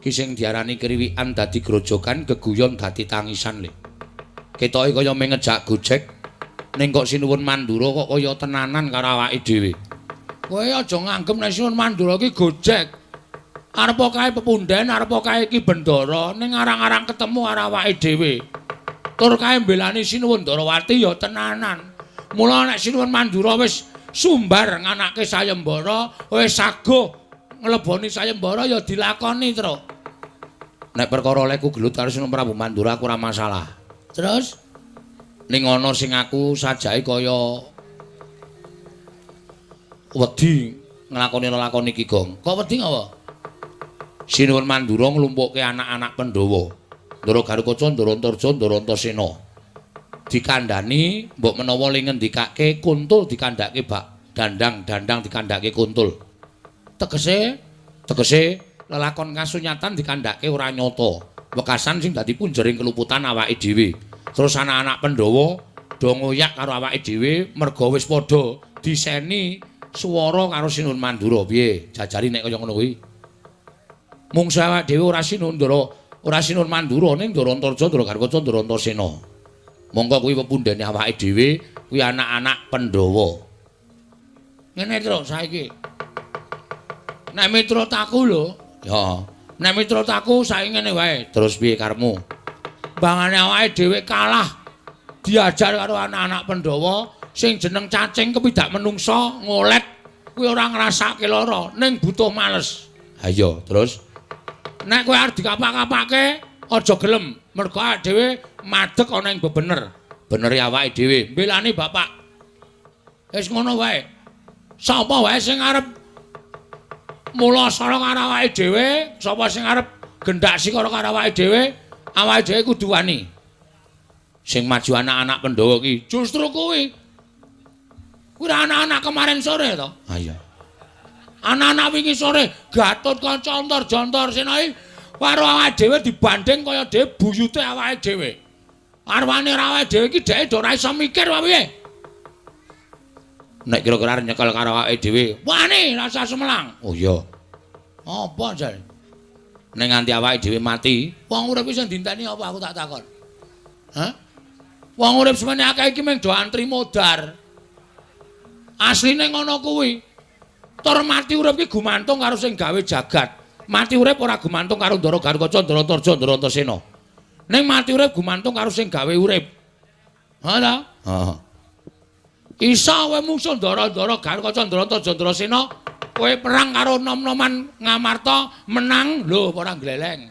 Ki sing diarani kriwikan dadi grojogan, geguyon dadi tangisan le. Ketoke kaya mung ngejak gojek, ning kok Sinuwun Mandura kok kaya tenanan karo awake dhewe. Kowe aja nganggep nek Sinuwun Mandura ki gojek. Arep kae pepunden, arep kae Ki Bendara, ning arang-arang ketemu karo awake dhewe. Tur kae mbelani Sinuwun Ndarawati ya tenanan. Mula nek Sinuwun Mandura wis sumbar nganake sayembara, wis saguh ngleboni sayembara ya dilakoni, Truk. Nek perkara olehku gelut karo Sinuwun Prabu Mandura aku ora masalah. Terus ning ana sing aku sajake kaya wedi nglakoni lelakon iki, Gong. Kok wedi ngapa? Sinuwun Mandura nglumpukke anak-anak Pandhawa. Ndara Garukaca, Ndara Antarja, Ndara Antasena. Dikandhani mbok menawa le ngendikake kuntul dikandhake bak dandang, dandang dikandhake kuntul. Tegese, tegese lelakon kasunyatan dikandhake ora nyata. Wekasan sing dadi punjering keluputan awake dhewe. Terus anak-anak Pandhawa do ngoyak karo awake dhewe merga wis padha diseni swara karo Sinuwun Mandura. Piye? Jajari nek kaya ngono kuwi. Mungsu awake dhewe ora Sinuwun Ndara, ora Sinuwun Mandura ning Ndara Antarja, Ndara Garukaca, Ndara Antasena. Monggo kuwi pepundhene awake dhewe, kuwi anak-anak Pandhawa. Ngene Truk saiki. Nek miturut aku lho, ya. Nek miturut aku saiki ngene wae. Terus piye karepmu? Bangane awake dhewe kalah diajar karo anak-anak Pandhawa sing jeneng cacing kepidak menungsa ngolet kuwi ora ngrasake lara ning butuh males. Ha iya, terus nek kowe arep dikapak-kapake aja gelem, mergo awake dhewe madeg ana ing bebener. Benere awake dhewe mbelani bapak. Wis ngono wae. Sapa wae sing arep mulasara karo awake dhewe, sapa sing arep gendak sikara karo awake dhewe, awake dhewe kudu wani. Sing maju anak-anak Pandhawa ki justru kuwi. Kuwi anak-anak kemarin sore to? Ha iya. Anak-anak wingi sore Gatotkaca Antarja Antasena iki karo awake dhewe dibanding kaya dhewe buyute awake dhewe. Arwane ora awake dhewe iki dheke do ora iso mikir wae piye. Nek kira-kira arep nyekel karo awake dhewe, wani rasa sumelang. Oh iya. Apa jare? Nek nganti awake dhewe mati, wong urip iki sing dinteni apa aku tak takon. Hah? Wong urip semene akeh iki mung do antri modar. Asline ngono kuwi. Tur mati urip iki gumantung karo sing gawe jagat. Mati urip ora gumantung karo Ndara Garukaca, Ndara Antarja, Ndara Antasena. Ning mati urip gumantung karo sing gawe urip. Ha ta? Heeh. Isa kowe mungsuh Ndara-ndara Garukaca, Ndara Antarja, Ndara Sena, kowe perang karo nom-noman Ngamarta menang lho ora gleleng.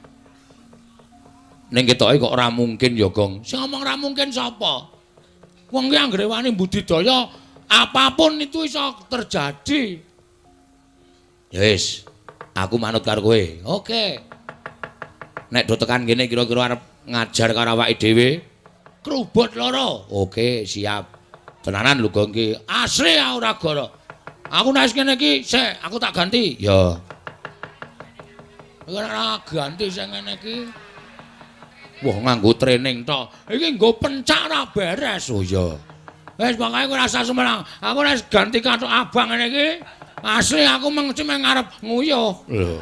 Ning ketoke kok ora mungkin ya, Gong. Sing ngomong ora mungkin sapa? Wong ki anggere wani budidaya apapun itu iso terjadi. Ya wis, aku manut karo kowe. Oke. Nek do tekan kene kira-kira arep ngajar karo awake dhewe, krubut loro. Oke, siap. Tenanan lho Gong ki. Asli ora goro. Aku nek ngene iki, sik aku tak ganti. Ya. Ora ganti sing ngene iki. Wah, nganggo training tok. Iki nggo pencak ora beres. Oh iya. Wis pokoke kowe rasa sumelang. Aku nek ganti kathok abang ngene iki, asli aku mengci meng arep nguyuh. Lho.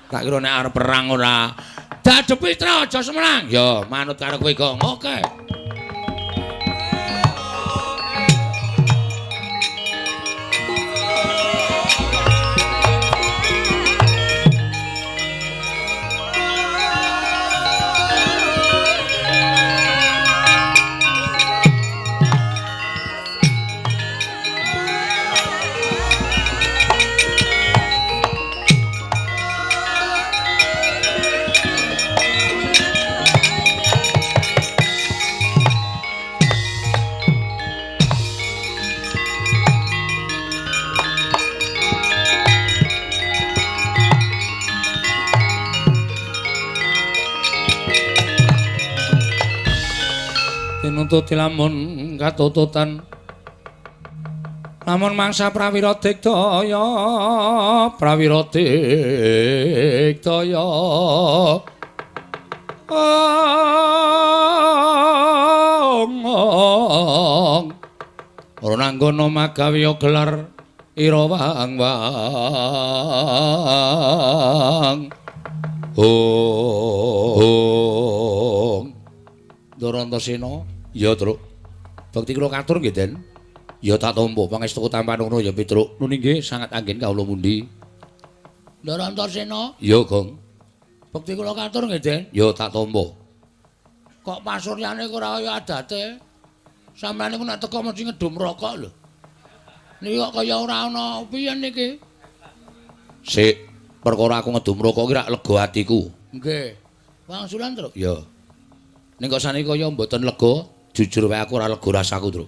Tak kira nek arep perang ora. Dadepi tra aja sumelang. Ya, manut karo kowe, Gong. Oke. Tinututi lamun katututan lamun mangsa prawira digdaya prawira digdaya ora nanggono magawe gelar ira wang wang. Hong. Ndara Antasena, ya, Truk. Bekti kula katur nggih, Den. Ya tak tampa pangestu tampan ngono ya, Petruk. Nuni nggih sangat anggen kawula mundi. Ndara Antasena, ya, Gong. Bekti kula katur nggih, Den. Ya tak tampa. Kok pasuryane ora kaya adate? Sampeyan niku nek teko mesti ngedum rokok lho. Niki kok kaya ora ana piye niki? Sik, perkara aku ngedum rokok iki rak lega atiku. Nggih. Wangsulan, Truk? Ya. Ning kok saniki kaya mboten lega, jujur wae aku ora lega rasaku, Truk.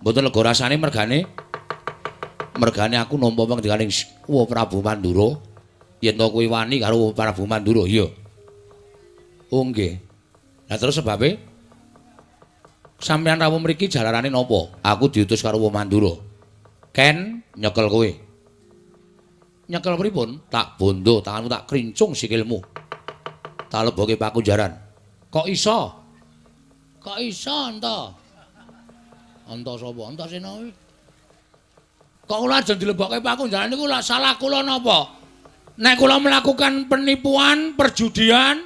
Mboten lega rasane mergane aku nampa pangendikaning Wa Prabu Mandura yen to kuwi wani karo Prabu Mandura, iya. Oh nggih. Lah terus sebabe sampeyan rawuh mriki jalarane napa? Aku diutus karo Wa Mandura. Ken nyekel kowe. Nyekel pripun? Tak bondo tanganmu, tak krincung sikilmu. Tak leboke pakunjaran. Kok iso? Kok iso enta? Enta sapa? Antasena kuwi. Kok kula ajeng dilebokke pakunjaran niku lak salah kula napa? Nek kula melakukan penipuan, perjudian,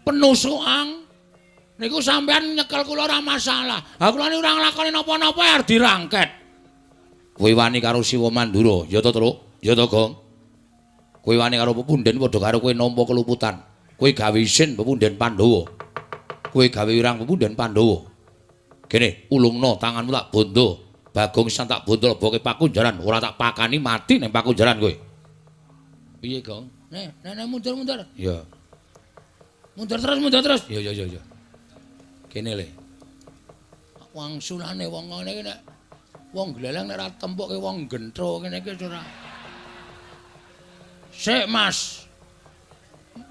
penusukan niku sampean nyekel kula ora masalah. Ha kula niku ora nglakoni napa-napa arep dirangket. Kowe wani karo Siwa Mandura, ya to, Truk? Ya to, Gong? Kowe wani karo pepunden padha karo kowe nampa keluputan. Kowe gawe isin pepunden Pandhawa. Kowe gawe wirang pepunden Pandhawa. Kene, ulungno tanganmu tak bondo. Bagong sisan tak bondo leboke pakunjaran, ora tak pakani mati ning pakunjaran kowe. Piye, Gong? Nih, nih mundur-mundur. Iya. Mundur terus, mundur terus. Iya, iya, iya. Kene le. Wangsulane wong ngene iki nek wong gleleng nek ora tempukke wong gentro ngene iki ora. Sik, Mas.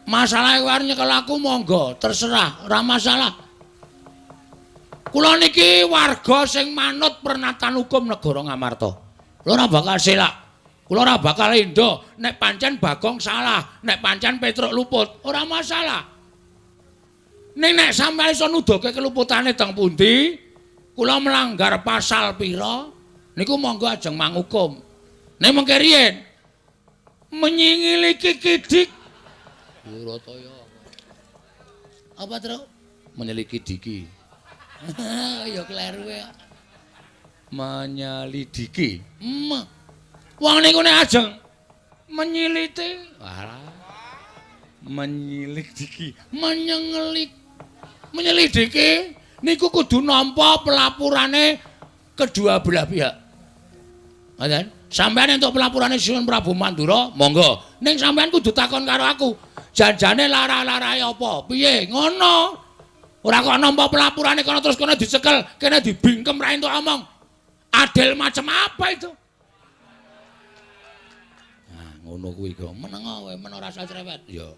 Masalahe kowe arep nyekel aku monggo, terserah, ora masalah. Kula niki warga sing manut pernatan hukum negara Ngamarta. Kula ora bakal selak. Kula ora bakal endo nek pancen Bagong salah, nek pancen Petruk luput, ora masalah. Ning nek sampeyan iso nuduhke keluputane teng pundi, kula melanggar pasal pira, niku monggo ajeng mangukum. Ning mengke riyen menyingiliki kidik. Durataya. Apa, Truk? Menyeliki diki. Ya kleru ya. Menyelidiki. Wong niku nek ajeng menyiliti, walah. Menyelidiki, menyengelik. Menyelidiki niku kudu nampa pelapurane kedua belah pihak. Ngoten? Sampeyan entuk pelapurane Sinuwun Prabu Mandura, monggo. Ning sampeyan kudu takon karo aku. Janjane lara-larae apa? Piye? Ngono. Ora kok nampa pelapurane kono terus kono dicekel, kene dibingkem ra entuk omong. Adil macam apa itu? Nah, ngono kuwi kok. Meneng kowe, men ora usah cerewet. Ya.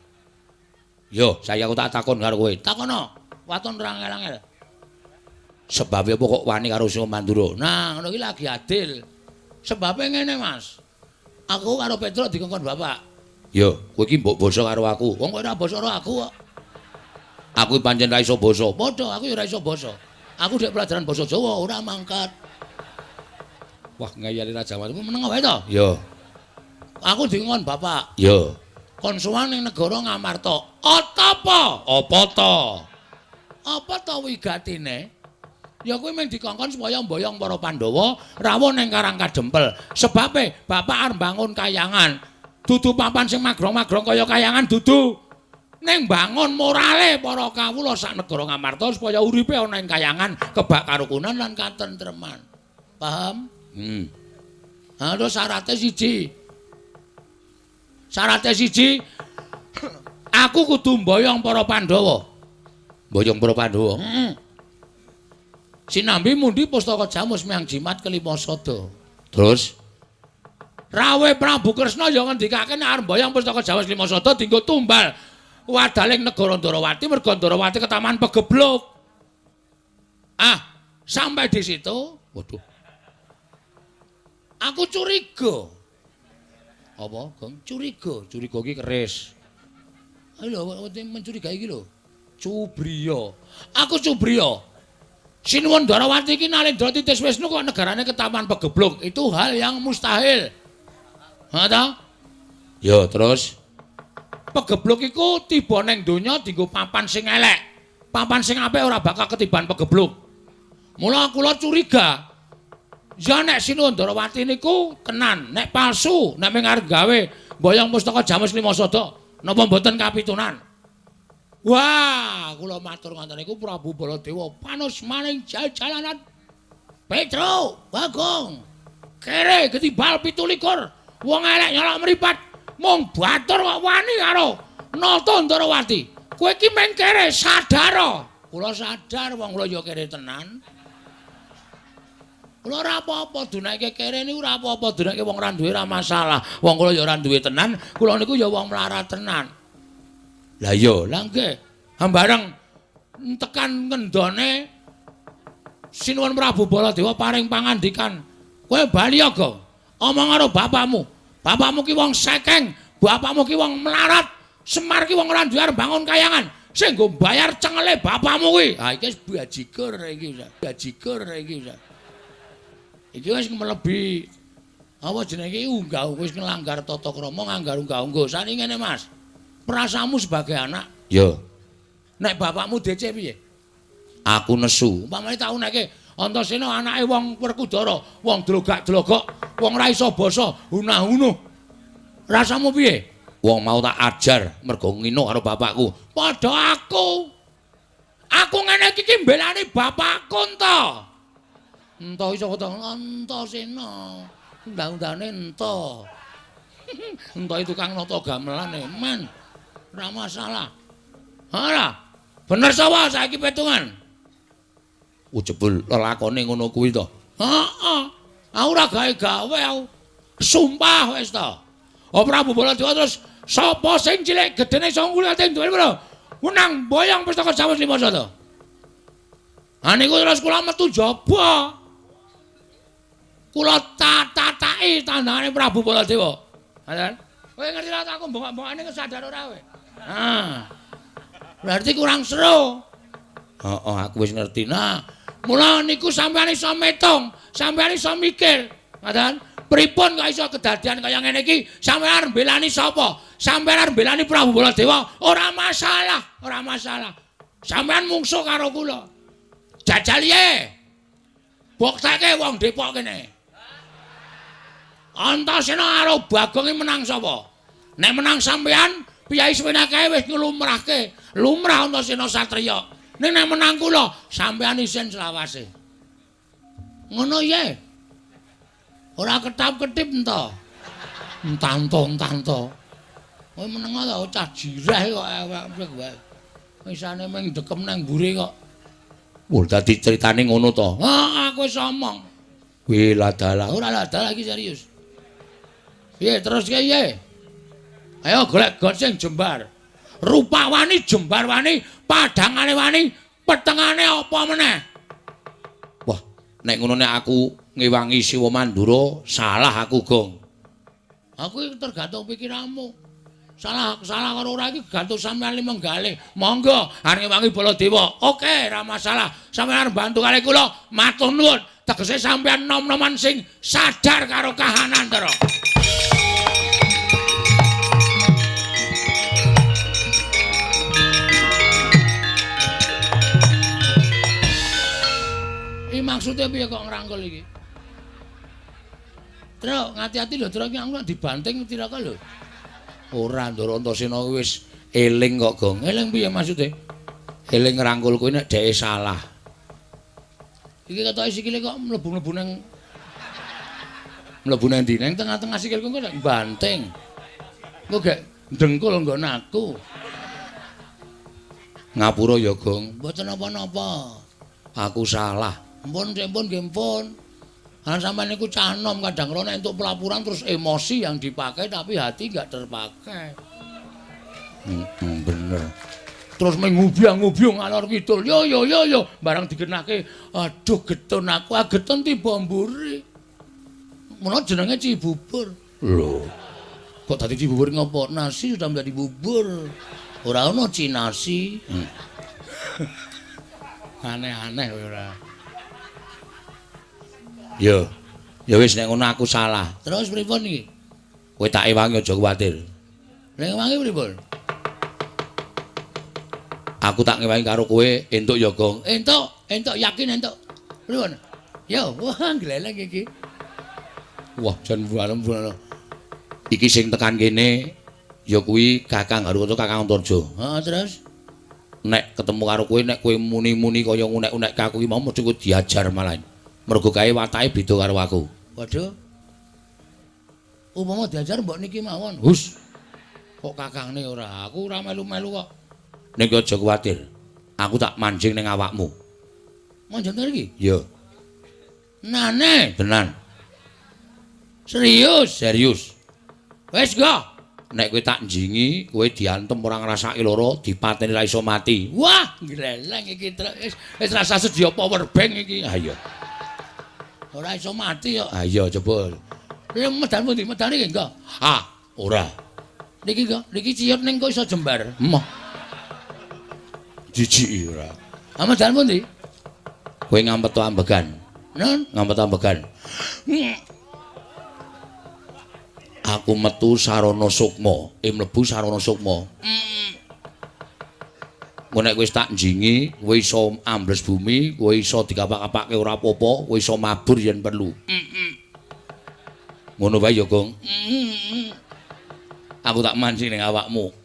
Yo, saya aku tak takon karo kowe. Takono. Waton ora angel-angel. Sebabe apa kok wani karo Sinuwun Mandura? Nah, ngono iki lagi adil. Sebabe ngene, Mas. Aku karo Petruk dikongkon bapak. Yo, kowe iki mbok basa karo aku. Wong kowe ora basa karo aku kok. Aku pancen ra iso basa. Padha, aku ya ora iso basa. Aku dek pelajaran basa Jawa ora mangkat. Wah, ngeyeli Raja Watu. Meneng wae to? Yo. Aku dikongkon bapak. Yo. Kon sowan ning negara Ngamarta. Apa? Apa to? Apa to wigatine? Ya kuwi mung dikongkon supaya mboyong para Pandhawa rawuh ning Karang Kadempel. Sebabe bapak arep mbangun kayangan. Dudu papan sing magrong-magrong kaya kayangan dudu. Ning bangun morale para kawula sak negara Ngamarta supaya uripe ana ing kayangan kebak karukunan lan katentreman. Paham? Ha terus syarate siji. Syarate siji aku kudu mboyong para Pandhawa. Mboyong para Pandhawa. Heeh. Sinambi mundi pustaka jamus miang jimat kelima sada. Terus Rawe Prabu Kresna ya ngendikake nek arep mboyong pustaka jamus lima sada dienggo tumbal wadaling negara Ndarawati merga Ndarawati ketaman pegebluk. Ah, sampai di situ, waduh. Aku curiga. Apa, Gong? Curiga, curiga iki keris. Ayo lho, mencurigai iki lho. Cubriya. Aku cubriya. Sinuwun Ndarawati iki Nalendra Titis Wisnu kok negarane ketaman pegebluk. Itu hal yang mustahil. Ha ta? Ya, terus Pegebluk iku tiba ning donya dienggo papan sing elek. Papan sing apik ora bakal ketiban pegebluk. Mula kula curiga. Ya nek Sinuwun Ndarawati niku tenan, nek palsu, nek mung arep gawe mboyong pustaka Jamus Lima Sada, napa mboten kapitunan? Wah, kula matur ngoten niku Prabu Baladewa panus maning jajalanan. Petro, Bagong. Kere ketibal 27. Wong elek nyolok mripat. Mung batur kok wani karo Nata Ndarawati. Kowe iki mung kere sadar. Kula sadar wong kula ya kere tenan. Kula ora apa-apa dunake kere niku ora apa-apa, dunake wong ora duwe ora masalah. Wong kula ya ora duwe tenan, kula niku ya wong melarat tenan. Lah iya, lah nggih. Hambareng tekan ngendone Sinuwun Prabu Baladewa paring pangandikan, "Kowe bali ya, Gong. Omong karo bapakmu. Bapakmu ki wong sekeng, bapakmu ki wong melarat, Semar ki wong ora duwe arep bangun kayangan. Sing nggo bayar cengele bapakmu kuwi." Ha iki wis bajigur iki. Bajigur iki. Iki wis mlebi apa jenenge iki unggah wis nglanggar tata krama, nganggar unggah-ungguh. Saniki ngene, Mas. Perasaanmu sebagai anak, ya. Nek bapakmu DC piye? Aku nesu. Umpamane tau neke Antasena anake wong Werkudara, wong drogak-drogok, wong ora iso basa, hunah-hunuh. Rasamu piye? Wong mau tak ajar mergo ngino karo bapakku. Padha aku. Aku ngene iki ki mbelani bapakku ento. Ento iso kata Antasena. Undang-undane ento. Ento tukang nata gamelan e, men. Ora masalah. Ora. Bener sapa saiki petungan? Jebul lelakone ngono kuwi to. Heeh. Aku ora gawe-gawe aku. Sumpah wis to. Oh Prabu Baladewa terus sapa sing cilik gedene iso ngulate duwe lho. Menang boyong pustaka Jamus Lima Sada. Ha niku terus kula metu jaba. Kula tatataki tandangane Prabu Baladewa. Ngoten. Kowe ngerti ra aku bongok-bongokane kesadar ora kowe? Ah. Berarti kurang seru. Heeh, aku wis ngerti. Nah, mula niku sampeyan iso metung, sampeyan iso mikir. Ngoten. Pripun kok iso kedadian kaya ngene iki? Sampeyan arep mbelani sapa? Sampeyan arep mbelani Prabu Baladewa? Ora masalah, ora masalah. Sampeyan mungsuh karo kula. Jajal ye. Bukteke wong Depok kene. Antasena karo Bagong iki menang sapa? Nek menang sampeyan, piyai semene kae wis nglumrahke. Lumrah Antasena satriya. Ning nek menang kula, sampeyan isin selawase. Ngono ye. Ora ketap-ketip ento. Entanto-entanto. Kowe meneng ta cah jireh kok awake wae. Isane mung dekem nang mburi kok. Wah, dadi critane ngono to. Ha, aku wis omong. Wih, ladalah. Ora ladalah iki serius. Piye terus piye? Ayo golek got sing jembar. Rupa wani, jembar wani, padhangane wani, petengane apa meneh? Wah, nek ngono nek aku ngewangi Siwa Mandura, salah aku, Gong. Aku iki tergantung pikiranmu. Salah salah karo ora iki gantung sampeyan limenggalih. Monggo arep ngewangi Baladewa. Oke, ora masalah. Sampeyan arep bantu kali kula, matur nuwun. Tegese sampeyan nom-noman sing sadar karo kahanan, Ndara. Iki maksude piye kok ngrangkul iki? Truk, ngati-ati lho, Truk, iki aku nek dibanting tiraka lho. Ora, Ndara Antasena wis eling kok, Gong. Eling piye maksude? Eling ngrangkul kuwi nek dheke salah. Iki ketoke sikile kok mlebu-mlebu nang mlebu nang ndi? Nang tengah-tengah sikilku kok nek banting. Engko gek dengkul nggon aku. Ngapura ya, Gong. Mboten napa-napa. Aku salah. Mpun, mpun, nggih mpun. Kan sampeyan niku cah nom kadang kala nek entuk pelaporan terus emosi yang dipakai tapi hati enggak terpakai. Bener. Terus mengubyang-ngubyung ngalor kidul. Yo yo yo yo barang digenake, aduh getun aku, ah getun tiba mburi. Menawa jenenge Cibubur. Lho. Kok dadi Cibubur ngopo? Nasi sudah menjadi bubur. Ora ono cinasi. Aneh-aneh ora. Yo. Ya wis nek ngono aku salah. Terus pripun iki? Kowe tak ewangi aja kuwatir. Nek ewangi pripun? Aku tak ngewangi karo kowe entuk ya, Gong. Entuk, entuk yakin entuk. Pripun? Yo, wah gleleng iki. Wah, jan bualem. Iki sing tekan kene ya kuwi Kakang Garukaca, Kakang Antarja. Heeh, terus nek ketemu karo kowe, nek kowe muni-muni kaya ngunek-unek aku iki mau mesti kowe diajar malah. Mergo kae watake beda karo aku. Waduh. Upama diajar mbok niki mawon. Hus. Kok kakangne ora? Aku ora melu-melu kok. Ning aja kuwatir. Aku tak manjing ning awakmu. Manjing iki? Iya. Nane, tenan. Serius, serius. Wis go. Nek kowe tak njingi, kowe diantem ora ngrasake lara, dipateni ra iso mati. Wah, gleleng iki wis wis rasa sedia power bank iki. Ha iya. Ora iso mati kok. Ha iya coba. Lha medan pundi? Medan iki enggak? Ah, ora. Niki kok, niki ciyut ning kok iso jembar. Emoh. Jijiki ora. Ha medan pundi? Kowe ngampet ambegan. Nun, ngampet ambegan. Aku metu sarana sukma, mlebu sarana sukma. Engko nek wis tak njingi, kowe iso ambles bumi, kowe iso dikapak-kapake ora apa-apa, kowe iso mabur yen perlu. Ngono wae ya, Gong. Aku tak mancing ning awakmu.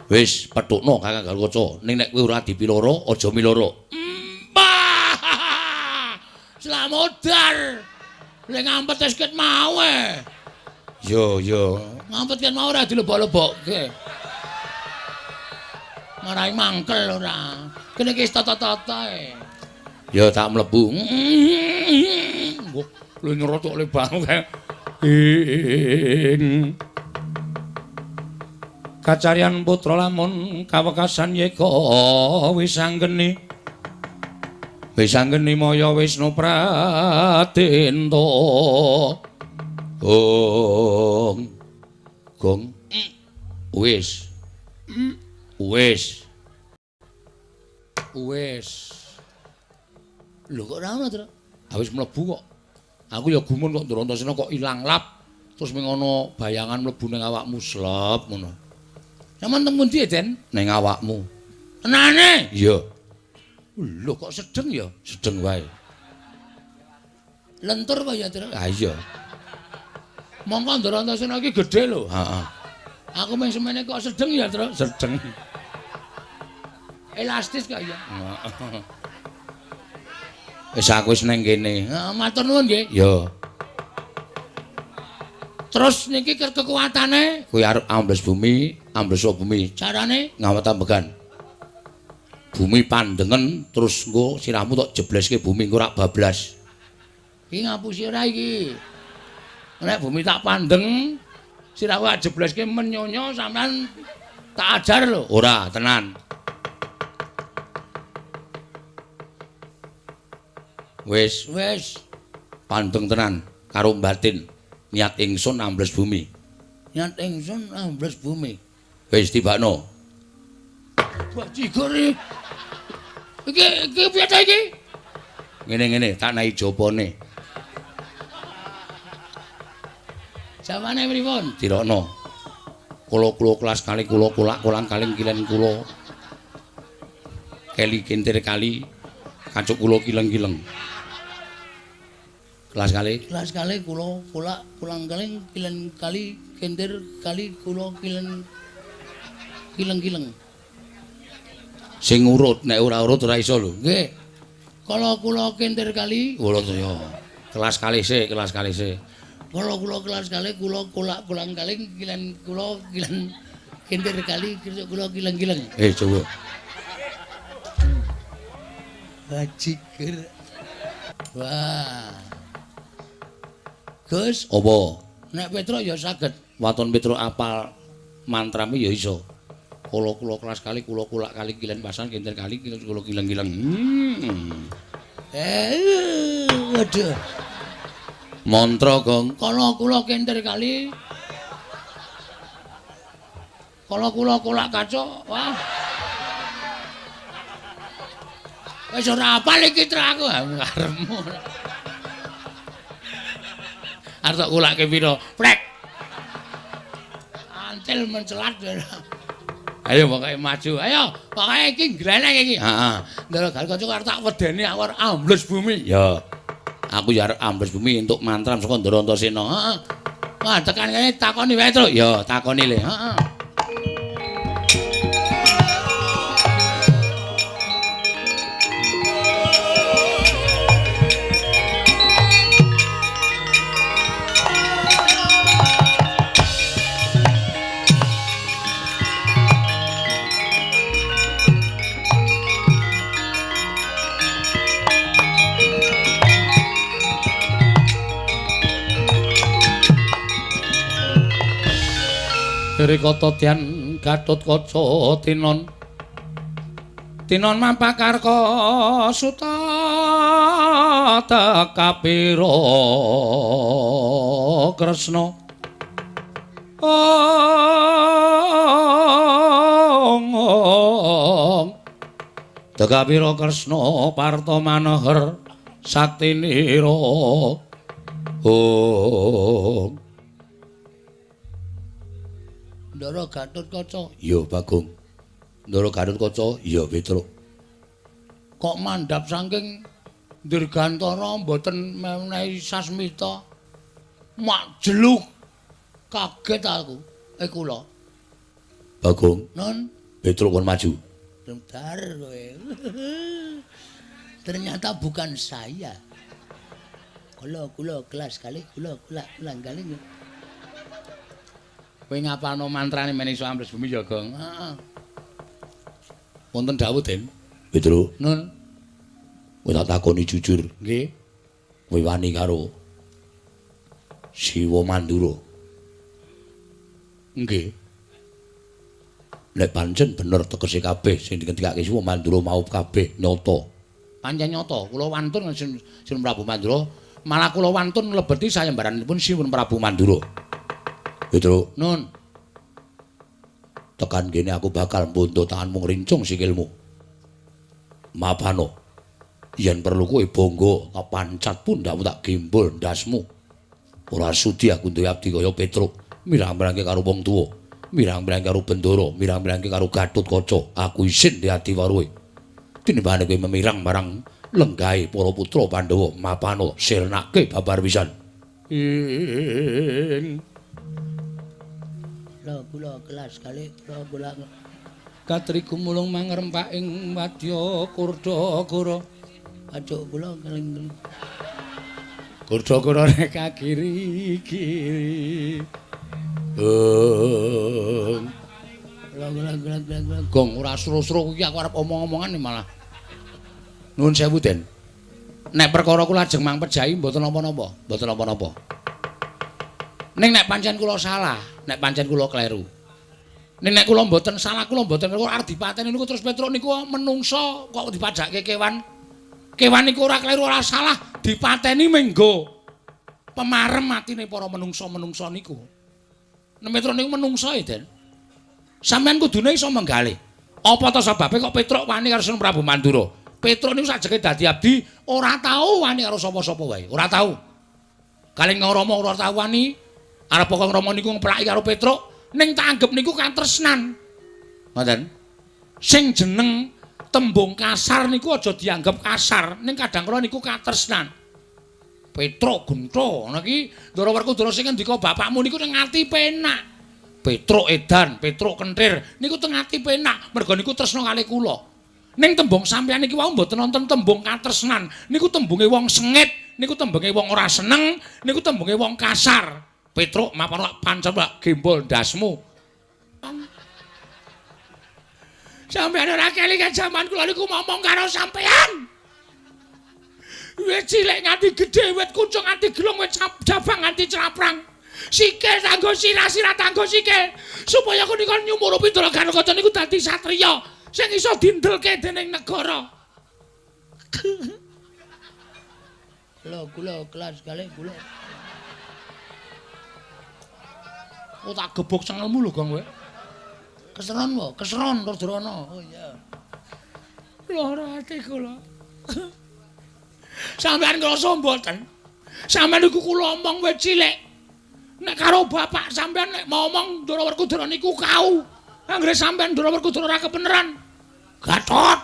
Wis, petukno Kakang Garukaca. Ning nek kowe ora dipiloro, aja miloro. Slamodar. Lek ngampet wis ket mau e. Yo yo, ngampet ket mau ora dilebok-lebokke. Marai mangkel ora. Kene iki wis tata-tata e. Ya tak mlebu. Lho nyerocok le banget. Ing kacaryan putra lamun kawekasan yeka wis anggeni. Wis anggeni maya Wisnu Pratenta. Gong. Gong. Wis. Wis. Wis. Lho kok ora ono, Tru? Ha wis mlebu kok. Aku ya gumun kok Ndrantasena kok ilang lap. Terus ming ana bayangan mlebu ning awakmu slep ngono. Sampeyan teng pundi, Den? Ning awakmu. Tenane? Iya. Lho kok sedeng ya? Sedeng wae. Lentur apa ya, Tru? Ha iya. Mongko Ndrantasena iki gedhe lho. Heeh. Aku mung semene kok sedeng ya, Tru? Sedeng. Elastis kok ya. Heeh. Wis aku wis nang kene. Heeh, matur nuwun nggih. Ya. Terus niki kekuatane kuwi arep ambles bumi, ambles bumi. Carane ngawet ambegan. Bumi pandengen terus engko sirahmu tok jebleske bumi engko rak bablas. Iki ngapusi ora iki? Nek bumi tak pandeng, sirahku tak jebleske menyonyo sampean tak ajar lho. Ora, tenan. Wis, wis. Pandeng tenan karo batin. Niat ingsun ambles bumi. Niat ingsun ambles bumi. Wis tibakno. Bajigur iki. Iki iki piye ta iki? Ngene-ngene tak nahi jopone. Jawane pripun? Dirokno. Kula-kula kelas kali kula kulak kolang kaling kilen kula. Keli kintir kali kacuk kula kileng-kileng. Kelas kali? Kelas kali kula kulak kolang kaling kilen kali kintir kali kula kilen kileng-kileng. Sing urut nek ora urut ora iso lho. Nggih. Kala kula kintir kali kula ya. Kelas kali sik, kelas kali sik. Kala kula kelas kali kula kulak kolang kaling kilen kula kilen kintir kali kula kileng-kileng. Eh coba. Bajigur. Wah. Gus, apa? Nek Petruk ya saged. Waton Petruk apal mantrame ya iso. Kula-kula kelas kali kula kulak kali kilen pasan kintir kali kula kileng-kileng. Waduh. Mantra, Gong. Kala kula kintir kali. Kala kula kulak kacuk. Wah. Wis ora apal iki Tru aku karepmu. Arep tak kulake pira? Prek. Antil mencelat. Ayo pokoke maju. Ayo, pokoke iki gleleng iki. Heeh. Ndara Garukaca arep tak wedeni aku arep ambles bumi. Ya. Aku ya arep ambles bumi entuk mantran saka Ndara Antasena. Heeh. Wah, tekan kene takoni wae, Truk. Ya, takoni le. Heeh. Rikata Dyan Gatotkaca tinon tinon mampakarka suta tekapira Kresna ong tekapira Kresna parta manohar saktinira ong. Ndara Gatotkaca. Iya, Bagong. Ndara Gatotkaca, iya, Petruk. Kok mandhap saking Dirgantara mboten menehi sasmita? Mak jeluk. Kaget aku. Kula. Bagong. Nun, Petruk kon maju. Bentar kowe. Ternyata bukan saya. Kula kula kelas kali, kula kula ulang kali. Kowe ngapalno mantrane men iso ambles bumi ya, Gong? Heeh. Wonten dawuh, Den. Petruk. Nun. Kowe tak takoni jujur. Nggih. Kowe wani karo Siwa Mandura? Nggih. Nek pancen bener tegese kabeh sing dingendikake Siwa Mandura mau kabeh nyata. Pancen nyata, kula wantun Sinuwun Prabu Mandura, malah kula wantun mlebeti sayembaranipun Sinuwun Prabu Mandura. Petruk. Nun. Tekan kene aku bakal mbondo tanganmu ngrincung sikilmu. Mapano. Yen perlu kowe bangga tak pancat pundhakmu tak gembol ndasmu. Ora sudi aku duwe abdi kaya Petruk, mirang-mirangke karo wong tuwa, mirang-mirangke karo Bendara, mirang-mirangke karo Gatotkaca. Aku isin di ati waruhe. Tinimbangane kowe memirang marang lenggahe para putra Pandhawa, mapano sirnake babar pisan. Ing kula kelas kali kula kula katri gumulung mangrempak ing wadya Kurdagara. Pacuk kula keling Kurdagara rek kiri-kiri. Gong. Kula kula kula kula gong ora sro-sro kuwi aku arep omong-omongan malah. Nuwun sewu, Den. Nek perkara kula ajeng mangpejahi mboten napa-napa, mboten napa-napa. Ning nek pancen kula salah, nek pancen kula kleru. Ning nek kula mboten salah, kula mboten kleru arep dipateni niku terus Petruk niku menungso kok dipajake kewan. Kewan niku ora kleru ora salah, dipateni menggo pemarem atine para menungso-menungso niku. Nek Petruk niku menungso e, Den. Sampeyan kudune iso menggalih. Apa ta sebabe kok Petruk wani karo Sinuwun Prabu Mandura? Petruk niku sajeke dadi abdi ora tau wani karo sapa-sapa wae, ora tau. Kalih Rama ora tau wani. Arep kok Rama niku ngeplaki karo Petruk, ning tak anggep niku katresnan. Ngoten. Sing jeneng tembung kasar niku aja dianggep kasar, ning kadang kala niku katresnan. Petruk gentha, ngono iki Ndara Werkudara sing ngendika bapakmu niku ning ati penak. Petruk edan, Petruk kentir, niku teng ati penak, merga niku tresna kalih kula. Ning tembung sampeyan niki wau mboten wonten tembung katresnan, niku tembunge wong sengit, niku tembunge wong ora seneng, niku tembunge wong kasar. Petruk mapan pancen lak gembol ndasmu. Sampeyan ora kelingan jaman kula niku ngomong karo sampeyan. Wit cilik nganti gedhe, wit kuncung nganti gelung, wit jabang nganti craprang. Sikil tanggo sirah, sirah tanggo sikil. Supaya aku niku nyumurupi Ndara Gatotkaca niku dadi satriya sing iso dindelke dening negara. Kula kula kelas kalih kula. Oh tak gebok cengelmu lho, Gong kowe. Keseron wae, keseron Rajrana. Oh iya. Lara ati kula. Sampeyan ngrasa mboten? Sampeyan niku kula omong wit cilik. Nek karo bapak sampeyan nek ngomong Ndara Werkudara niku kau. Anggere sampean Ndara Werkudara ora kebeneran. Gatot.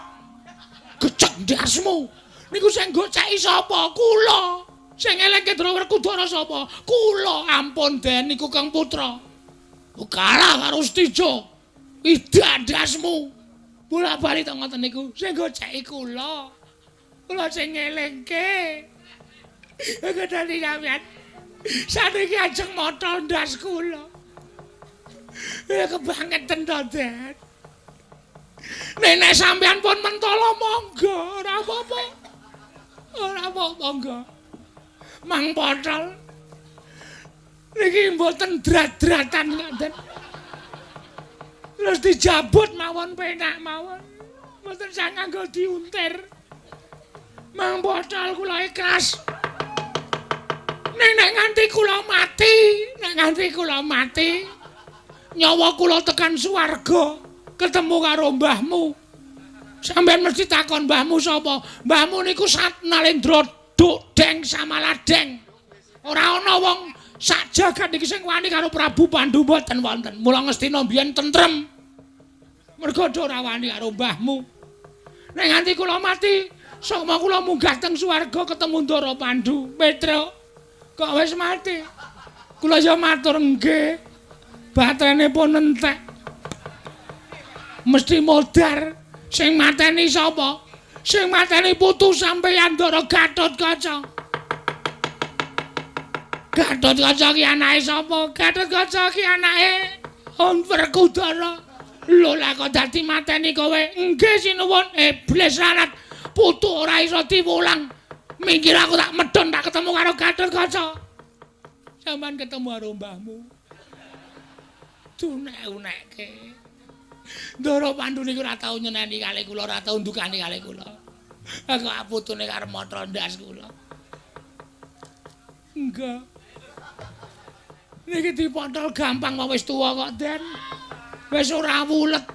Gecek ndasmu. Niku sing goceki sapa? Kula. Sing elingke Ndara Werkudara sapa? Kula. Ampun Den niku Kang Putra. Kalah karo Setija. Idak ndasmu. Bola-bali to ngoten niku. Sing goceki kula. Kula sing ngelingke. Gedani sampean. Saniki ajeng motol ndas kula. Kebangeten to, Den. Nek sampean pun mentolo monggo, ora apa-apa. Ora apa-apa monggo. Mang potol. Niki mboten drat-dratan ngoten. Terus dijabut mawon penak mawon. Mboten sah nganggo diuntir. Mang potol kula ikhlas. Nek nganti kula mati, nek nganti kula mati, nyawa kula tekan swarga, ketemu karo mbahmu. Sampeyan mesti takon mbahmu sapa? Mbahmu niku Sat Nalendra Duk Deng Samaladeng. Ora ana wong sak jagat niki sing wani karo Prabu Pandu mboten wonten. Mula Ngastina mbiyen tentrem. Mergo ora wani karo mbahmu. Nek nganti kula mati, sukma kula munggah teng swarga ketemu Ndara Pandu. Petruk, kok wis mati? Kula ya matur nggih. Baterene pun entek. Mesti modar. Sing mateni sapa? Sing mateni putu sampeyan Ndara Gatotkaca. Gatotkaca ki anake sapa? Gatotkaca ki anake Werkudara. Lho lah kok dadi mateni kowe? Nggih sinuwun. Iblis lanat. Putu ora iso diwulang. Minggir aku tak medhon tak ketemu karo Gatotkaca. Sampeyan ketemu karo mbahmu. Dunek-unekke. Ndara Pandu niku ora tau nyeneni kalih kula, ora tau ndukani kalih kula. Kok putune karo motro ndas kula. Enggak. Niki dipotol gampang kok wis tuwa kok, Den. Wis ora wulet.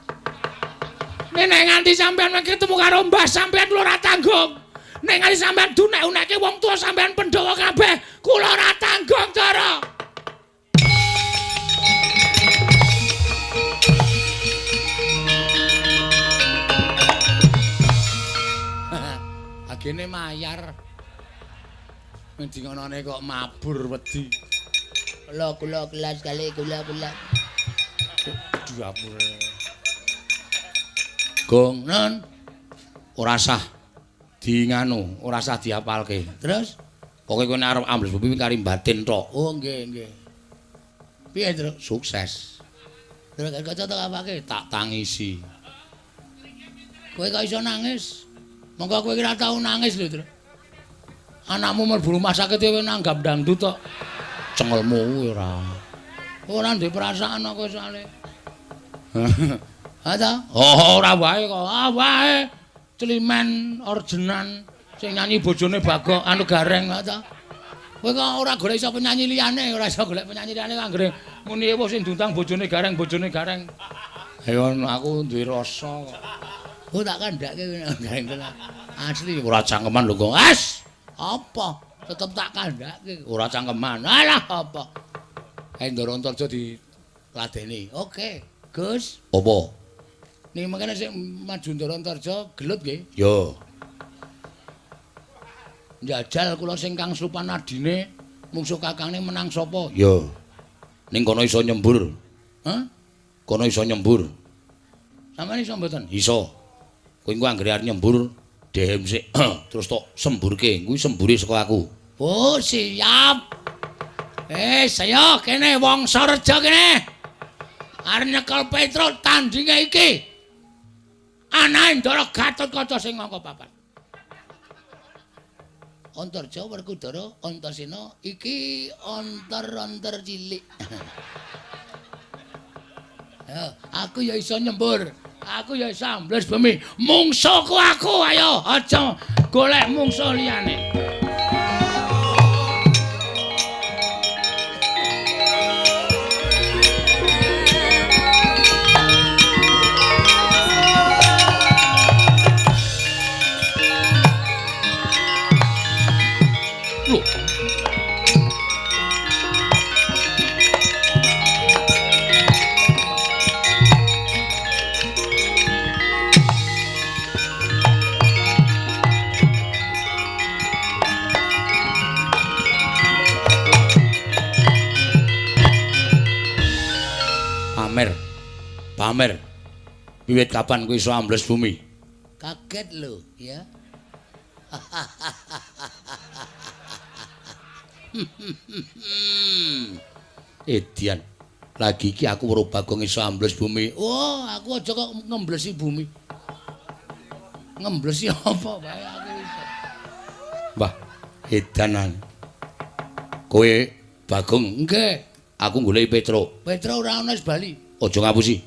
Nek nganti sampeyan ketemu karo mbah sampeyan kula ora tanggung. Nek nganti sampeyan dunek-unekke wong tuwa sampeyan Pandhawa kabeh, kula ora tanggung, Ndara. Agene mayar. Ngendi ngonone kok mabur wedi. Kula kula kelas kali kula kula. Diapure. Gong nen ora sah di nganu, ora sah diapalke. Terus pokoke kowe nek arep ambles bumi kari batin tok. Oh nggih nggih. Piye, Truk? Sukses. Terus kaca tak apake? Tak tangisi. Kowe kok iso nangis? Monggo kowe ora tau nangis lho, Truk. Anakmu mlebu rumah sakit kowe nanggap dangdut tok. Cengelmu kuwi ora. Ora duwe perasaan kok kowe soalé. Ha ta? Oh, ora wae kok. Ah wae. Celimen orjenan sing nyanyi bojone Bagok anu Gareng ha ta. Kowe kok ora golek iso penyanyi liyane, ora iso golek penyanyi liyane anggere muni ewo sing diundang bojone Gareng, bojone Gareng. Ayo aku duwe rasa kok. Oh tak kandhake Gareng tenan. Asli ora cangkeman lho kok. As! Apa? Tetep tak kandhake. Ora cangkeman. Alah apa? Ayo Ndara Antarja diladeni. Oke, Gus. Apa? Niki mangkene sing maju Ndara Antarja gelut nggih? Ya. Njajal kula sing kang slupan adine mungsuh kakangne menang sapa? Ya. Ning kono iso nyembur. Hah? Kono iso nyembur. Sampeyan iso mboten? Iso. Kowe engko anggere arep nyembur dehem sik terus tok semburke. Kuwi sembure saka aku. Oh, siap. Saya kene wong Sareja kene. Arep nyekel Petruk tandinge iki. Anake Ndara Gatotkaca sing angka papat. Antarja Werkudara Antasena iki antar-antar cilik. Ya, aku ya iso nyembur. Aku ya iso ambles bumi. Mungsuhku aku, ayo aja golek mungsuh liyane. Lho. Pamer. Wiwit kapan kowe iso ambles bumi? Kaget lho, ya. Edian. Lagi iki aku weruh Bagong iso ambles bumi. Oh, aku aja kok ngemblesi bumi. Ngemblesi apa wae aku iso. Wah, edanan. Kowe Bagong, nggih. Aku goleki Petruk. Petruk ora ana wis bali. Aja ngapusi.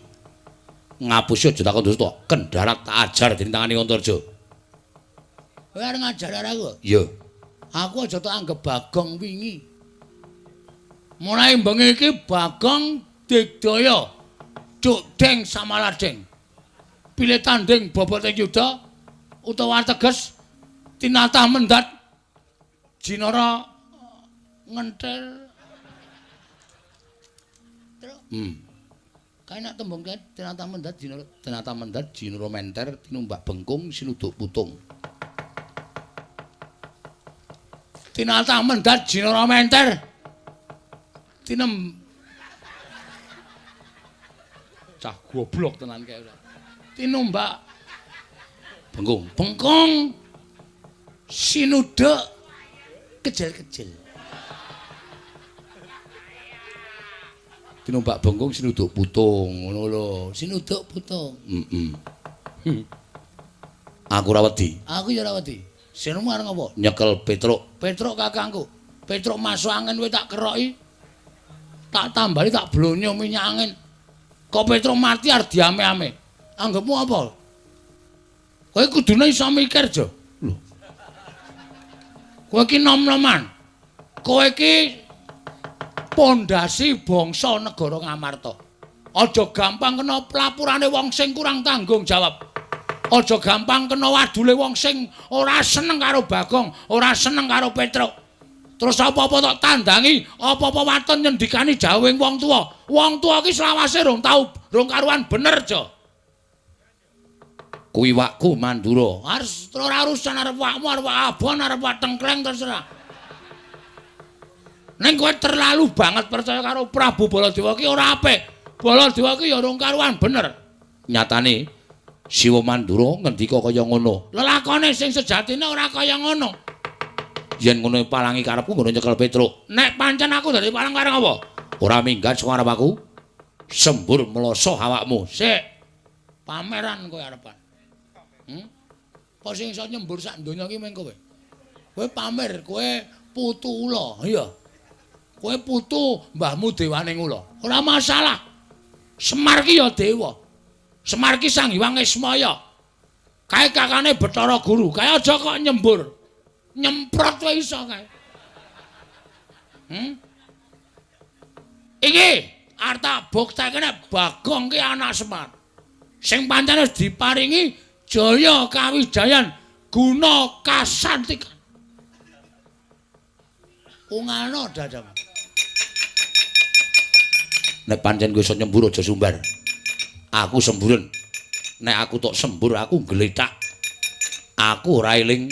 Ngapusi aja takon dosa. Kendharat tak ajar dening tangane Antarja. Kowe arep ngajar aku? Iya. Aku aja tak anggep Bagong wingi. Mulai bengi iki Bagong digdaya Cuk Deng Samaladeng. Pilih tanding bobote yuda utawa teges tinatah mendat jinara ngenthel. Kae nek tembung kae tinatah mendat jinara, tinatah mendat jinara menter tinumbak bengkung sinuduk putung. Tinatah mendat jinara menter tinem cah goblok tenan kae ora. Tinumbak bengkung, bengkung sinuduk kejel-kejel. Tinumbak bengkung sinuduk putung ngono lho. Sinuduk putung. Heeh. Aku ora wedi. Aku ya ora wedi. Sinemu arep ngopo? Nyekel Petruk. Petruk kakangku. Petruk masuk angin kowe tak keroki. Tak tambali tak blonyo minyak angin. Kok Petruk mati arep diame-ame. Anggepmu apa? Kowe kudune iso mikir, Jo. Lho. Kowe iki nom-noman. Kowe iki pondasi bangsa negara Ngamarta. Aja gampang kena pelapurane wong sing kurang tanggung jawab. Aja gampang kena wadule wong sing ora seneng karo Bagong, ora seneng karo Petruk. Terus apa-apa tok tandangi, apa-apa waton nyendikani jawing wong tuwa. Wong tuwa ki selawase rong tau, rong karuan bener, Jo. Kuwi wakku Mandura. Harus ora urusan arep wakmu, arep abon, arep wak tengkleng terserah. Ning kowe terlalu banget percaya karo Prabu Baladewa ki ora apik. Baladewa ki ya rong karuan bener. Nyatane Siwa Mandura ngendika kaya ngono. Lelakone sing sejatine ora kaya ngono. Yen ngono palangi karepku ngono nyekel Petruk. Nek pancen aku dadi palang karep apa? Ora minggat saka arep aku. Sembur mloso awakmu. Sik. Pameran kowe arepan. Apa sing iso nyembur sak donya iki meng kowe? Kowe pamer, kowe putu ula, iya. Kowe putu mbahmu dewane ula. Ora masalah. Semar ki ya dewa. Semar ki Sang Hyang Ismaya. Kae kakane Bathara Guru. Kae aja kok nyembur. Nyemprot wae iso kae. Iki arep tak buktekne nek Bagong ki anak Semar. Sing pancen wis diparingi Jaya Kawijayan guna kasantikan. Ungalno dadamu. Nek pancen kowe iso nyembur aja sumbar. Aku semburen. Nek aku tok sembur aku gletak. Aku ora eling.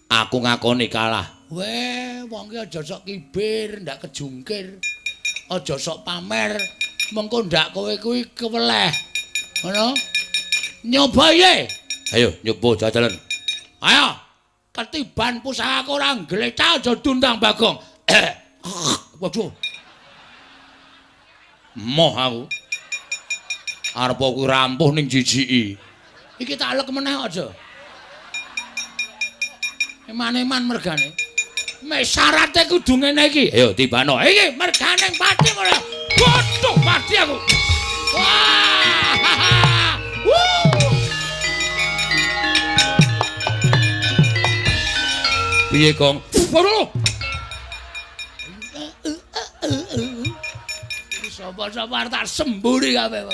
Aku ngakoni kalah. Weh, wong ki aja sok kibir, ndak kejungkir. Aja sok pamer, mengko ndak kowe kuwi keweleh. Ngono? Nyoba ye. Ayo nyoba jajalan. Ayo. Ketiban pusakaku ora gletak aja dundang Bagong. Waduh. Moh aku. Arep aku rampuh ning jijiki. Iki tak alek meneh aja. Eman-eman mergane. Mek syarate kudu ngene iki. Ayo tibano. Iki mergane pati ora. Waduh mati aku. Wah. Wuh. Piye, Gong? Waduh. Sapa-sapa arep tak semburi kabeh.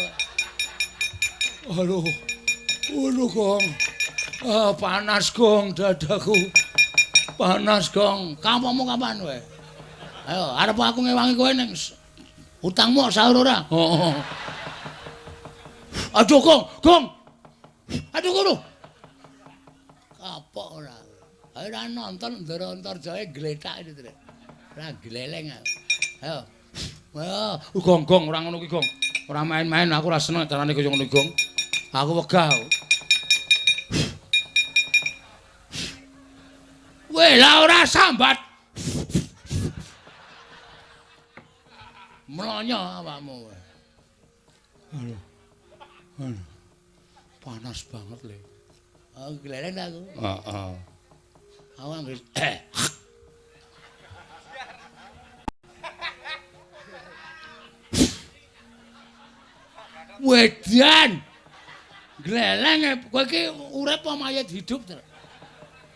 Aduh. Waduh, Gong. Ah, panas, Gong, dadaku. Panas, Gong. Kampungmu kapan kowe? Ayo, arep aku ngewangi kowe ning utangmu sahur ora? Heeh. Aduh, Gong, Gong. Aduh, kono. Kapok ora. Ayo ora nonton Ndara Antarjaya gletak itu, Trek. Ora gleleng aku. Ayo. Wah, Gong, Gong, ora ngono kuwi, Gong. Ora main-main aku ora seneng carane kaya ngono, Gong. Aku wegah. Weh, lah ora sambat. Mlonyo awakmu. Aduh. Aduh. Panas banget le. Aku gleleng aku. Heeh. Aku anggere Wedan. Gleleng kowe iki urip apa mayit hidup, Tru?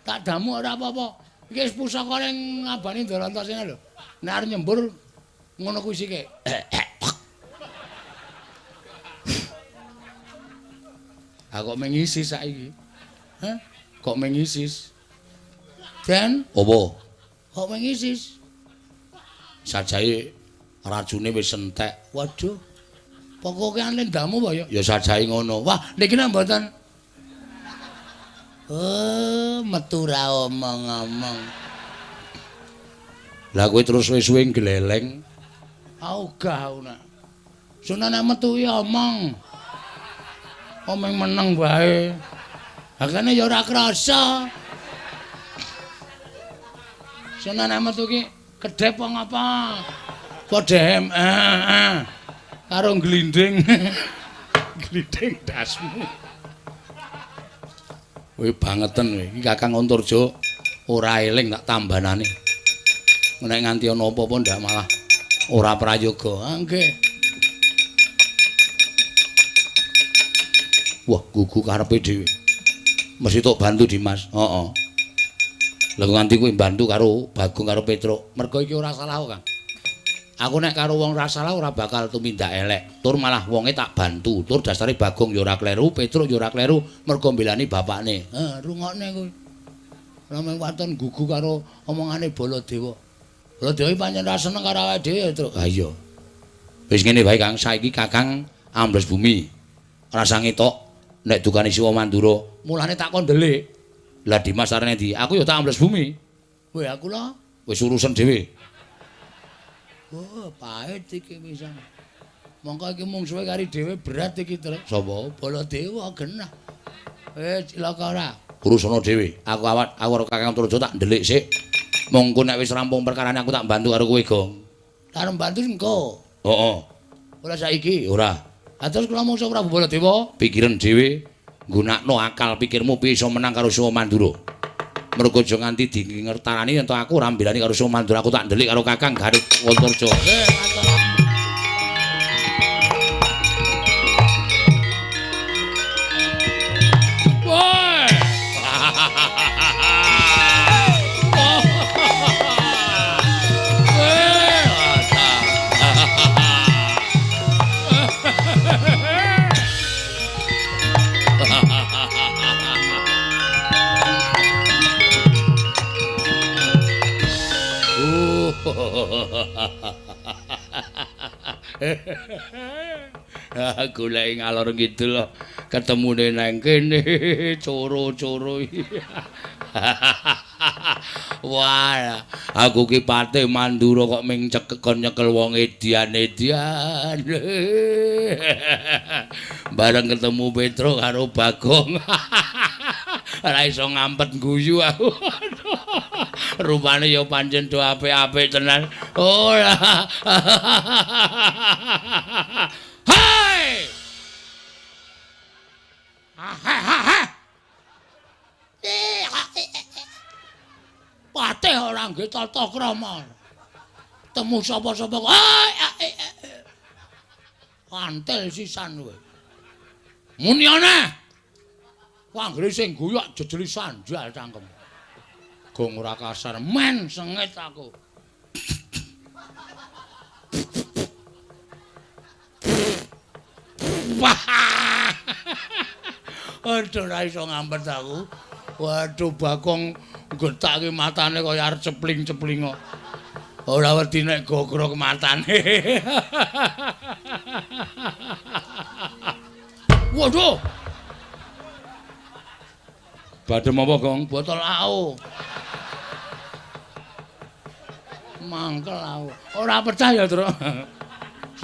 Tak damu ora apa-apa. Iki wis pusaka ning ngabani Ndarantasena lho. Nek arep nyembur ngono kuwi sike. Aku kok mengisi saiki. Hah? Kok mengisis? Den, apa? Kok mengisis? Sajae racune wis entek. Waduh. Pokoke lendamu apa ya? Ya sajae ngono. Wah, niki nek mboten. Oh, metu ra omong-omong. Lah kowe terus suwe-suwe gleleng. Ogah aku nak. Sunane metu ya omong. Omong meneng wae. Hakane ya ora krasa. Sunane metu ki kedhep apa ngapa? Padha karo glinding. Glinding dasmu. Kowe bangeten kowe. Iki Kakang Antarja ora eling tak tambanane. Nek nganti ana apa-apa ndak malah ora prayoga. Ah nggih. Wah, gugu karepe dhewe. Mesti tok bantu Dimas. Heeh. Lah nganti kowe bantu karo Bagong karo Petruk. Mergo iki ora salah kok, Kang. Aku nek karo wong ora salah ora bakal tumindak elek. Tur malah wonge tak bantu. Tur dasare Bagong ya ora kleru, Petruk ya ora kleru, mergo mbelani bapakne. Heh, rungokne kuwi. Ora mung waton gugu karo omongane Baladewa. Baladewa pancen ora seneng karo awake dhewe, Truk. Ha iya. Wis ngene wae, Kang, saiki Kakang ambles bumi. Ora sang ngetok nek dukane Siwa Mandura. Mulane tak kon ndelik. Lah Dimas arene ndi? Aku ya tak ambles bumi. Weh, aku lho wis urusan dhewe. Oh, pahit iki pisan. Mongko iki mungsuhe kari dhewe berat iki, Truk. Sapa? Baladewa genah. Cilaka ora? Urusana dhewe. Aku awat aku karo Kakang Antarja tak ndelik sik. Mongko nek wis rampung perkarane aku tak bantu karo kowe, Gong. Arep bantu engko. Heeh. Ora saiki? Ora. Ha terus kula mungsuh Prabu Baladewa? Pikiran dhewe, nggunakno akal pikirmu piye iso menang karo Siwa Mandura. Mergo aja nganti dingertarani yen to aku ora mbelani karo Siwa Mandura, aku tak ndelik karo Kakang Garut Antarja. Woi. Goleki ngalor ngidul ketemune nang kene coro-coro. Wah, aku ki Patih Mandura kok ming cekekon nyekel wong edian-edian. Bareng ketemu Petruk karo Bagong. Ora iso ngampet guyu aku. Rupane ya pancen do apik-apik tenan. Ora. Hai! Patih ora nggih tata krama. Temu sapa-sapa kok. Antel sisan kowe. Muniane. Anggere sing guyu jejeli sandal cangkem. Gong ora kasar men sengit aku. Wah. Aduh ora iso ngampet aku. Waduh Bagong gethake matane kaya arep cepling-cepling kok. Ora wedi nek gogrok matane. Waduh. Badhe apa, Gong? Botol AO. Mangkel aku. Ora percaya, Truk.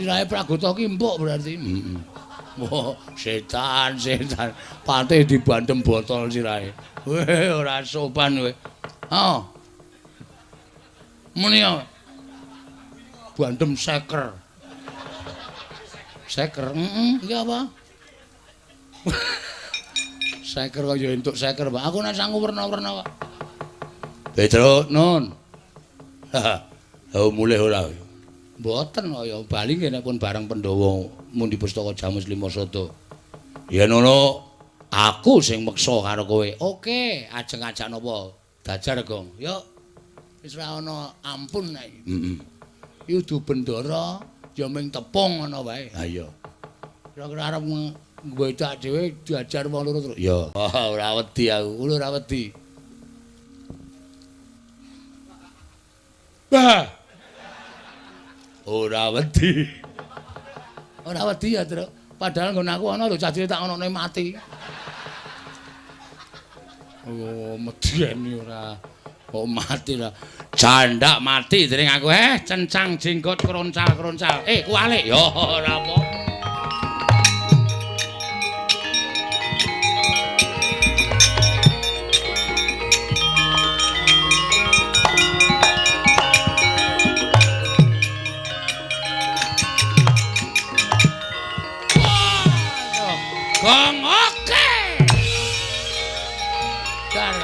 Sirahe Pragota ki empuk berarti. Heeh. Wah, setan, setan. Patih dibandem botol sirahe. Weh, ora sopan kowe. Oh. Muni ya. Bandem seker. Seker, heeh, iki apa? Seker kok ya entuk seker, Pak. Aku nek sangu werna-werna kok. Petruk, Nun. Ha, mulih ora. Mboten kaya bali nggih nek pun bareng Pandhawa mundi pustaka Jamus Lima Sada. Yen ngono aku sing meksa karo kowe. Oke, ajeng ajak napa? Dajar, Gong. Yuk. Wis ora ana ampun nek iki. Heeh. Iki udu bendara ya ming tepung ngono wae. Ha iya. Kira-kira arep ngwedak dhewe diajar wong loro terus. Ya, ora wedi aku. Kulo ora wedi. Bah. Ora wedi. Ora wedi ya, Truk. Padahal nggon aku ana lho cah cilik tak onone mati. Oh, medeni ora. Kok mati lah. Jandak mati dening aku. Cencang jenggot kroncal-kroncal. Kualik. Ya ora apa. Gong oke. Dar.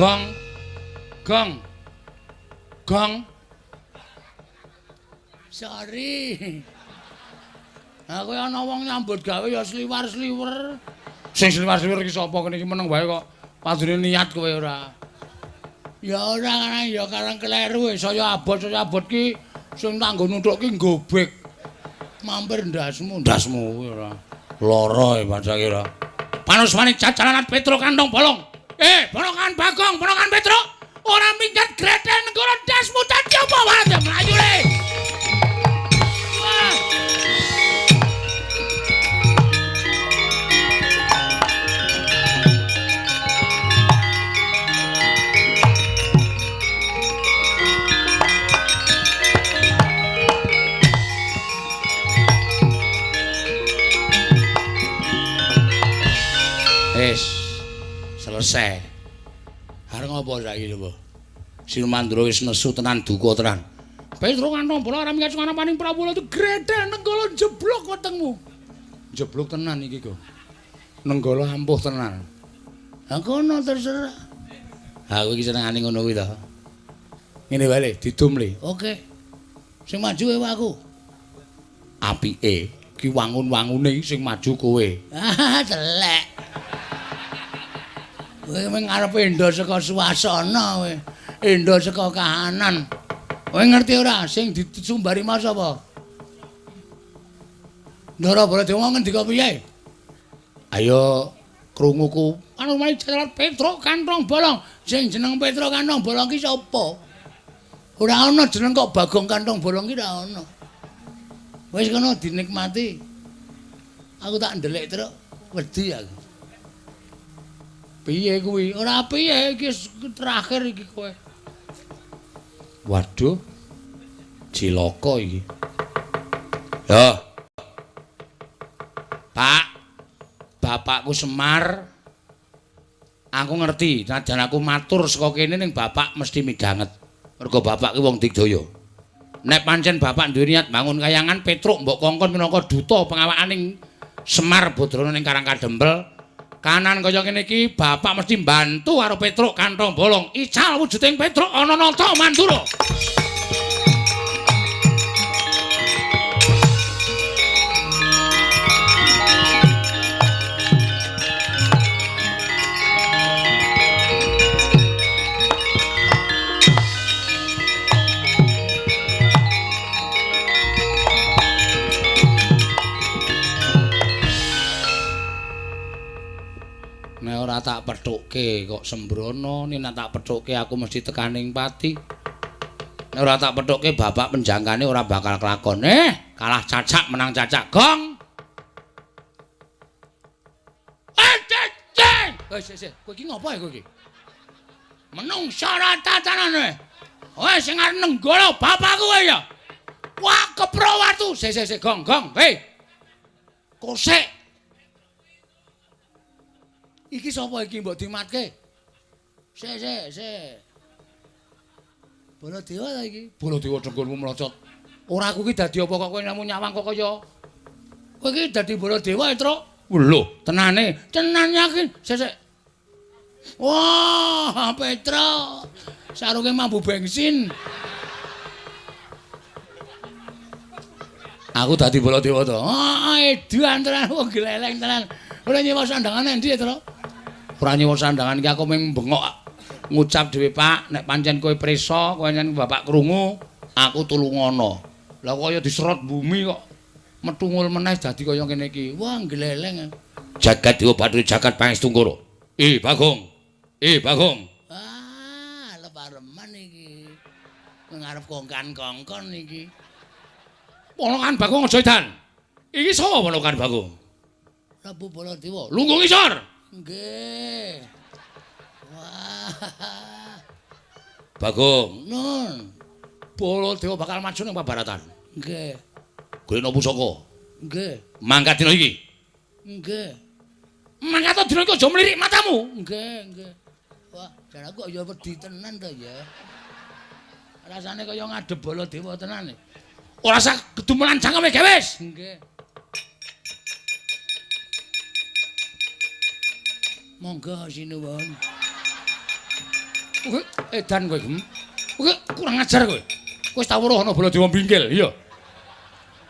Gong. Gong. Gong. Sorry. Aku ana wong nyambut gawe ya sliwar-sliwer. Sing sliwar-sliwer iki sapa kene iki meneng wae kok. Padune niat kowe ora. Ya ora karang ya karang kleru saya abot ki sing tanggo nuthuk ki nggobek. Mampir ndasmu, ndasmu kuwi ora. Lara e pancen ora. Panusmane jajalan Petro kantong bolong. Ponokan Bagong, ponokan Petro, ora minggat greten negara dasmu dadi apa wae mlayu le. Wah. Wis selesai. Arep ngopo saiki coba? Sinumandra wis nesu tenan duka tenan. Petro kantong bola ora minggat sungana paning Prabu itu gredel nenggala jeblok wetengmu. Jeblok tenan iki kok. Nenggala ampuh tenan. Ha kono terserah. Ha kowe iki senengane ngono kuwi to. Ngene wae le, didum le. Oke. Sing maju ewa aku. Apike ki wangun-wangune sing maju kowe. Ah, telek. Kowe mung arep endo saka suasana kowe. Endo saka kahanan. Kowe ngerti ora sing disumbari mau sapa? Ndara Baladewa ngendika piye? Ayo krunguku. Anu mari jalan Petruk Kantong Bolong. Sing jeneng Petruk Kantong Bolong ki sapa? Ora ana jeneng kok Bagong Kantong Bolong ki ora ana. Wis kono dinikmati. Aku tak ndelik truk wedi aku. Piye kuwi? Ora piye iki terakhir iki kowe. Waduh. Cilaka iki. Yo. Pak, bapakku Semar. Aku ngerti, najan aku matur saka kene ning bapak mesti midhanget. Mergo bapak ki wong digdaya. Nek pancen bapak duwe niat bangun kayangan Petruk mbok kongkon minangka duta pengawakaning Semar Badrana ning Karang Kadempel. Kanan kaya ngene iki bapak mesti mbantu karo Petruk Kantong Bolong. Ical wujuding Petruk ana nata Mandura. Nek ora tak pethukke kok sembrono, nek tak pethukke aku mesti tekaning pati. Nek ora tak pethukke bapak penjangkane ora bakal kelakon. Kalah cacak menang cacak. Gong. Ceng. Wis wis, kowe iki ngopo kowe iki? Menungsa ora tatanane. Wis sing arep nenggala bapakku kowe ya. Wah, kepro watu. Sik sik sik, gong gong. Hei. Kosek. Iki sapa iki mbok dimatke? Sik sik sik. Baladewa ta iki? Baladewa dengkulmu mlocot. Ora aku iki dadi apa kok kowe namung nyawang kok kaya. Kowe iki dadi Baladewa, Truk. Lho, tenane. Tenan yakin. Sik sik. Wah, Petruk. Sarunge mambu bensin. Aku dadi Baladewa to. Ah, edan tenan wong gleleng tenan. Ora nyewa sandangan endi, Truk? Ora nyewa sandangan iki aku mung bengok ngucap dhewe, Pak, nek pancen kowe prisa, kowe pancen bapak krungu, aku tulungono. Lah kaya diserot bumi kok metungul meneh dadi kaya ngene iki. Wah, gleleng. Jagat Dewa Bathara jagat Pangestungkara. Bagong. Bagong. Ah, lepareman iki. Ngarep kongkan-kongkon iki. Ponokan Bagong aja edan. Iki sapa ponokan Bagong? Prabu Baladewa. Lungguh ngisor. Nggih. Wah. Bagong, nun. Baladewa bakal maju ning pabaratan. Nggih. Golekno pusaka. Nggih. Mangkat dina iki. Nggih. Mangkat dina iki aja mlirik matamu. Nggih, nggih. Wah, jan aku kok ya wedi tenan to ya. Rasane kaya ngadep Baladewa tenan. Ora usah kedumenan cangkeme gewes. Nggih. Monggo sinuwun. Kowe edan kowe, Gem. Kowe kurang ajar kowe. Kowe wis tau weruh ana Baladewa bingkil, iya.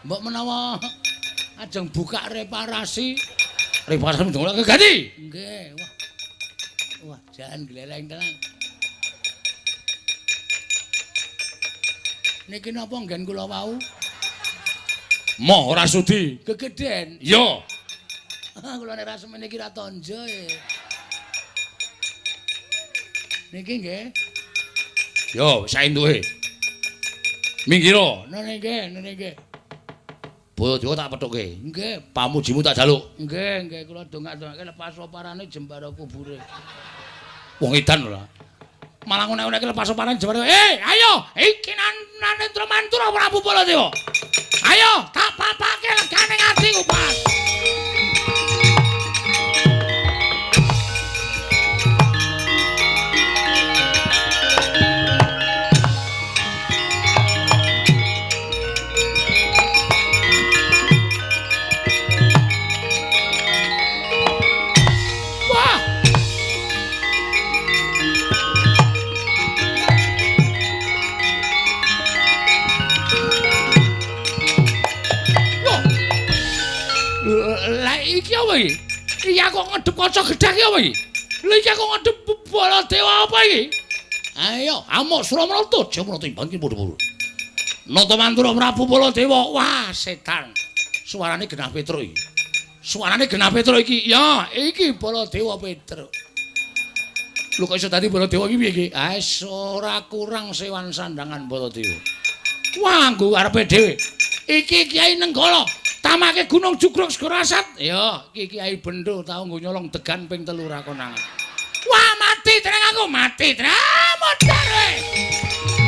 Mbok menawa ajeng buka reparasi. Reparasi ndongake ganti. Nggih, wah. Wah, jan gleleng tenan. Niki napa nggen kula wau? Moh ora sudi. Gegeden. Iya. Kula nek ra semene iki ra tonjo e. Niki nggih. Yo, saentuke. Minggiro. Nene nggih, nene nggih. Baladewa tak pethuke. Nggih, pamujimu tak jaluk. Nggih, nggih kula dongak-dongake lepas oparane jembara kubure. Wong edan ora. Malah ngonek-ngonekke lepas oparane jembara. Ayo, iki Narendra Mantura Prabu Baladewa. Ayo, tak papake legane atiku pas. apa iki? Iya kok ngedep kaca gedhek iki apa iki? Lha iki aku ngedep Baladewa apa iki? Ayo, amuk Suramrata, Jamrata imbang ki padha-padha. Nata Mandura Prabu Baladewa. Wah, setan. Suarane genah Petruk iki. Suarane genah Petruk iki. Ya, iki Baladewa Petruk. Lho kok iso dadi Baladewa iki piye iki? Ah, ora kurang sewan sandangan Baladewa. Wah, nggo arepe dhewe. Iki Kiai Nenggala, tamake Gunung Jugruk Segara Asat. Ya, iki Kiai Bendo tau nggo nyolong degan ping 3 ra konangan. Wah, mati tenang aku, mati tenang. Modar kowe.